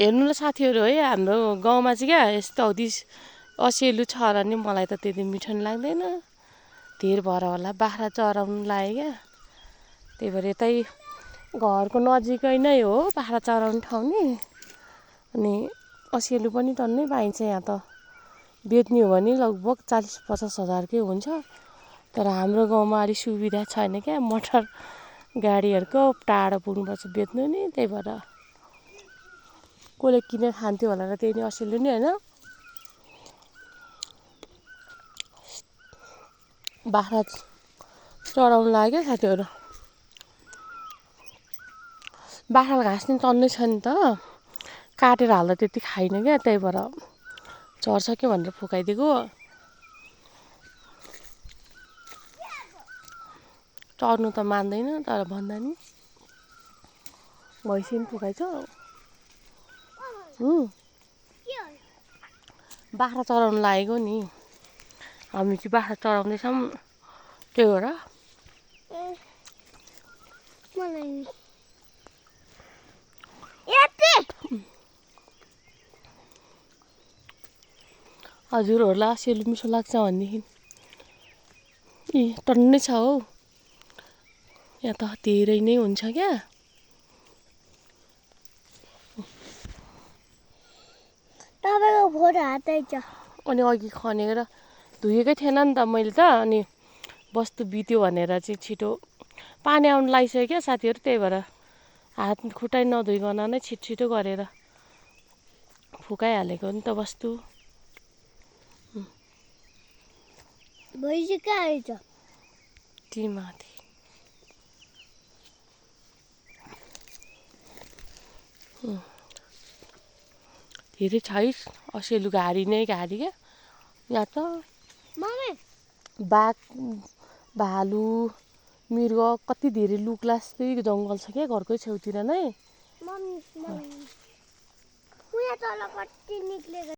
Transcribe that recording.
हेर्नुलाई साथीहरू है हाम्रो गाउँमा चाहिँ क्या यस्तो असिएलु छ र नि मलाई त त्यति मिठो नि लाग्दैन। धेर भएर होला बाख्रा चराउनु लाग्यो क्या, त्यही भएर यतै घरको नजिकै नै हो बाख्रा चराउने ठाउँ नि। अनि असिएलु पनि टन्नै पाइन्छ यहाँ त, बेच्ने हो भने लगभग 40-50 हजारकै हुन्छ। तर हाम्रो गाउँमा अलिक सुविधा छैन क्या, मोटर गाडीहरूको टाढो पुग्नुपर्छ बेच्नु नि, त्यही भएर कसले किनेर खान्थ्यो होला र त्यही नि असिएलु नि होइन। बाख्रा चराउनु लाग्यो क्या साथीहरू। बाख्रालाई घाँस नि टन्नै छ नि त, काटेर हाल्दा त्यति खाइन क्या, त्यही भएर चर्छ कि भनेर फुकाइदिएको। चर्नु त मान्दैन तर भन्दा नि भैँसी नि फुकाइछ। बाख्रा चराउनु लागेको नि, हामी चाहिँ बाख्रा चराउँदैछौँ, त्यही भएर हजुरहरूलाई असिएलु मिठो लाग्छ भनेदेखि टन्नै छ हौ, यहाँ त धेरै नै हुन्छ क्या। तपाईँको फोटो हातै छ। अनि अघि खनेर धोएकै थिएन नि त मैले त, अनि वस्तु बित्यो भनेर चाहिँ छिटो पानी आउनु लागिसक्यो क्या साथीहरू, त्यही भएर हात खुट्टै नधोइकन नै छिटो गरेर फुकाइहालेको नि त वस्तु। भैँसी कहाँ आएछ? ती माथि धेरै छ है असिएलु, घारी नै घारी क्या यहाँ त। बाघ भालु मृग कति धेरै लुक्लास्दै जङ्गल छ क्या घरकै छेउतिर नै। मम्मी